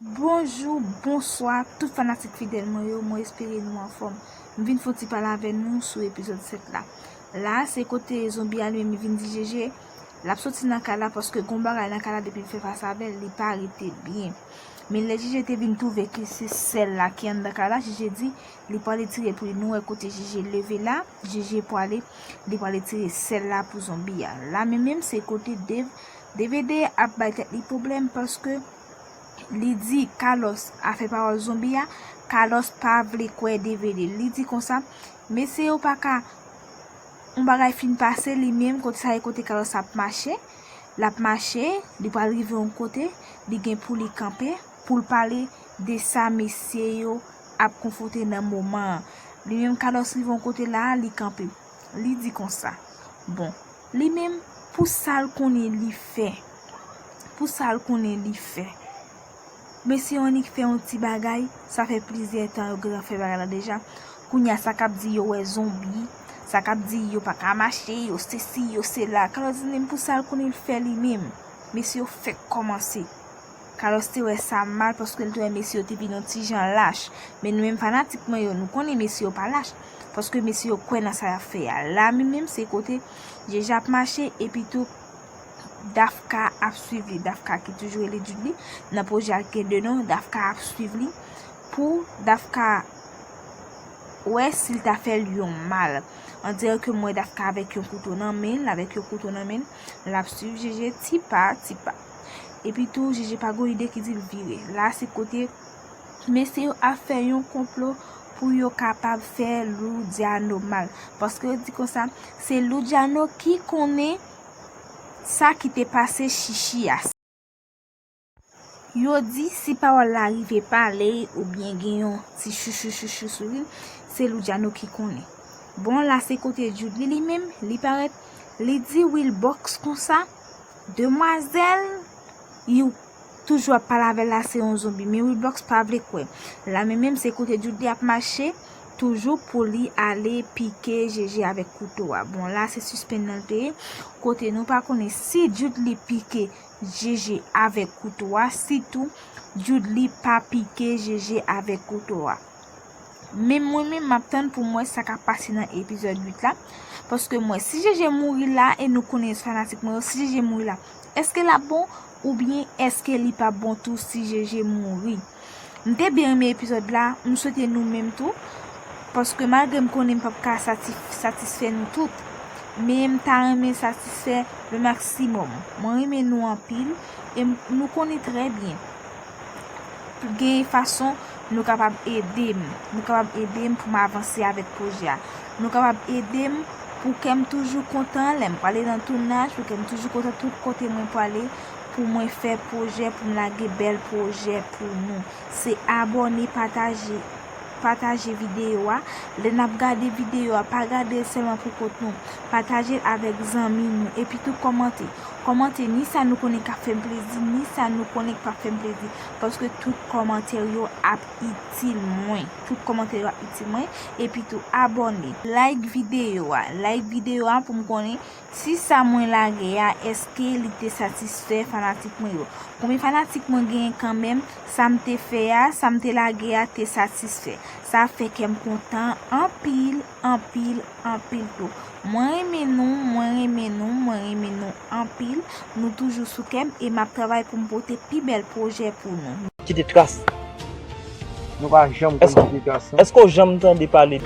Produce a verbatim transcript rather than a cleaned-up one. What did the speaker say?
Bonjou, bonswa, tout fanatik fidèl mwen yo, mwen espere nou anfòm. M vin fè yon ti pale avè nou sou epizòd sèt la. La, se kote zonbi a li menm li vin di Jeje, l ap soti nan kay la paske gon bagay nan kay la depi l fè fas avè l, li pa rete byen. Men lè Jeje te vin twouve ke se sèl la ki anndan kay la, Jeje di li pwale tire pou li. Nou wè kote Jeje leve la, Jeje pwale, li pwale tire sèl la pou zonbi a. La menm menm se kote Dev, D V D ap bay tèt li pwoblèm paske li di Carlos afè pawòl zonbi a, Carlos pa vle kwè D V D. Li di konsa, mesye yo pa ka, yon bagay fin pase li menm, kote sa e kote Carlos ap mache, l ap mache, li pral rive yon kote, li gen pou li kanpe, pou l pale de sa mesye yo ap konfwonte nan moman an. Li menm Carlos rive yon kote la, li kanpe. Li di konsa, bon, li menm, pou sa l konnen li fè, pou sa l konnen li fè. Mesye yo annik fè yon ti bagay, sa fè plizyè tan yo gentan fè bagay la deja. Kounye a sa k ap di yo wè zonbi, sa k ap di yo pa ka mache, yo sesi, yo sela. Carlos di menm pou sa l konnen l fè li menm. Mesye yo fèk kòmanse. Carlos te wè sa mal paske l te wè mesye yo te vin yon ti jan lach. Men nou menm fanatik mwen yo, nou konnen mesye yo pa lach. Paske mesye yo kwè nan sa y ap fè a. La menm menm se kote Jeje ap mache epi tou Dafka ap swiv li. Dafka ki toujou rele Djoudly. Nan pwojè a gen de non. Dafka ap swiv li pou Dafka wè si l ta fè l yon mal. On dirè ke m wè Dafka avèk yon kouto nan men l, avèk yon kouto nan men l, l ap swiv Jeje ti pa ti pa. Epi tou, Jeje pa gon ide ki di l vire. La se kote mesye yo ap fè yon konplo pou yo kapab fè Luciano mal. Paske yo di konsa, se Luciano ki konnen sa ki te pase Chichi a. Yo di si pawòl la rive pale oubyen gen yon ti chouchou chouchou sou li, se Luciano ki konnen. Bon, la se kote Djoudly li menm, li parèt, li di Wilbox konsa, demwazèl, yo toujou ap pale avè l la se yon zonbi, men Wilbox pa vle kwè. La menm menm se kote Djoudly ap mache, toujou pou li ale pike Jeje avèk kouto a. Bon, la se sispann nan l te ye, kote nou pa konnen si Djoudly pike Jeje avèk kouto a, sitou Djoudly pa pike Jeje avèk kouto a. Men mwen menm m ap tann pou m wè sa k ap pase nan epizòd uit la. Paske m wè si Jeje mouri la, e nou konnen fanatik mwen yo, si Jeje mouri la, èske l ap bon oubyen èske li p ap bon tou si Jeje mouri? M te byen renmen epizòd la, m swete nou menm tou. Paske malgre m konnen m p ap ka satis-, satisfè nou tout, men m ta renmen satisfè le maximum. Mwen renmen nou anpil e m, nou konnen trè byen gen fason nou kapab ede m. Nou kapab ede m pou m avanse avèk pwojè a. Nou kapab ede m pou kè m toujou kontan lè m prale nan tounaj, pou kè m toujou kontan tout kote mwen prale, pou mwen fè pwojè, pou m lage bèl pwojè pou nou. Se abòne, pataje, pataje videyo a. Lè n ap gade videyo a, pa gade l sèlman pou kont nou. Pataje l avèk zanmi nou. Epi tou kòmante. Kòmante ni sa nou konnen k ap fè m plezi, ni sa nou konnen k p ap fè m plezi. Paske tout kòmantè yo ap itil mwen. Tout kòmantè yo ap itil mwen. Epi tou abòne. Like videyo a. Like videyo a pou m konnen si sa mwen lage a, èske li te satisfè fanatik mwen yo. Konbyen fanatik mwen genyen kanmenm, sa m te fè a, sa m te lage a te satisfè. Sa fè kè m kontan anpil, anpil, anpil tou. Mwen renmen nou, mwen renmen nou, mwen renmen nou anpil. Nou toujou sou kè m e m ap travay pou m pote pi bèl pwojè pou nou. Kite tras. Nou pa janm konn kite tras, non. Èske w janm tande pale